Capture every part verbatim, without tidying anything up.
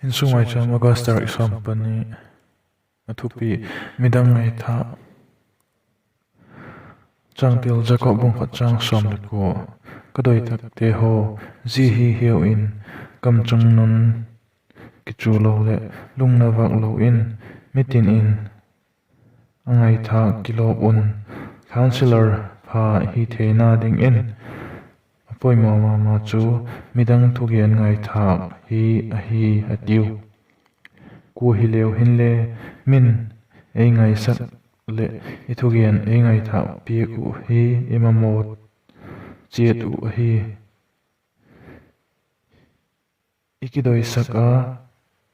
Insung Maicham, August tarik sawm pani. A thupi: Midang ngaithâk. Changtil: Jakob bung khat chang sawm leh kua. Ka doi takte haw, zia hi hiau in, kam chung nun kichu lo leh lungna vâk lo in, mitin in a ngaithâk kilawp un, counsellor pha hi theina dingin a poimaw ma ma chu midang thugen ngaithâk hi ahi, a tiu. Kua hileu hinle, min ei ngaisak leh i thugen ei ngaithâk piak uh hi i mamaw chiat uh ahi. I kidoisak a,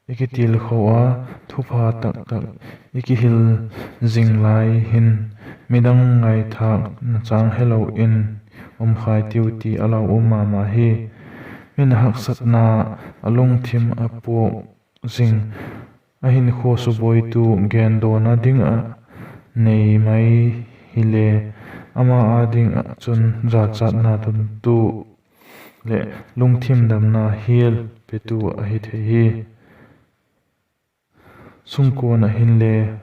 i kitilkho a, thupha tak tak i kihil zing lai hin, midang ngaithâkna châng helo in um khai tiu ti a lau um ma ma hi. Min haksatna a lungthim a puak zing, a hinkhua subuaitu gendawna ding ah nei mai hile, ama â ding ah chun jachatna tuntu leh lungthim damna hial petu ahi thei hi. Sungkuan ah hinle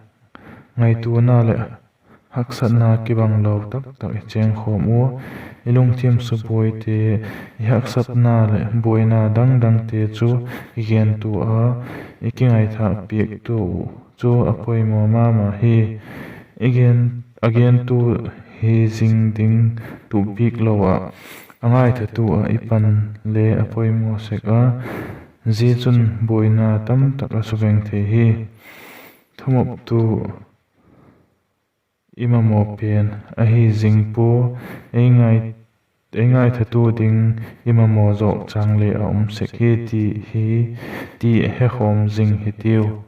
ngaituana leh haksatna kibanglo tak tak i chêngkhawm ua, i lungthim subuaite, i haksatna leh buaina dang dangte chu kigentua a, i kingaithâk piaktua uh chu a poimaw ma ma hi. A gentu hi zing ding tup bik lo ah, a ngaithatu ah i pan le a poimaw sek a, zia chun buaina tamtak a suveng thei hi. Thumoptu i mamaw pen ahi zing pua, ei ngaithatu ding i mamaw zawk châng le a um sek hi ti hi, ti hekhawm zing hitiu.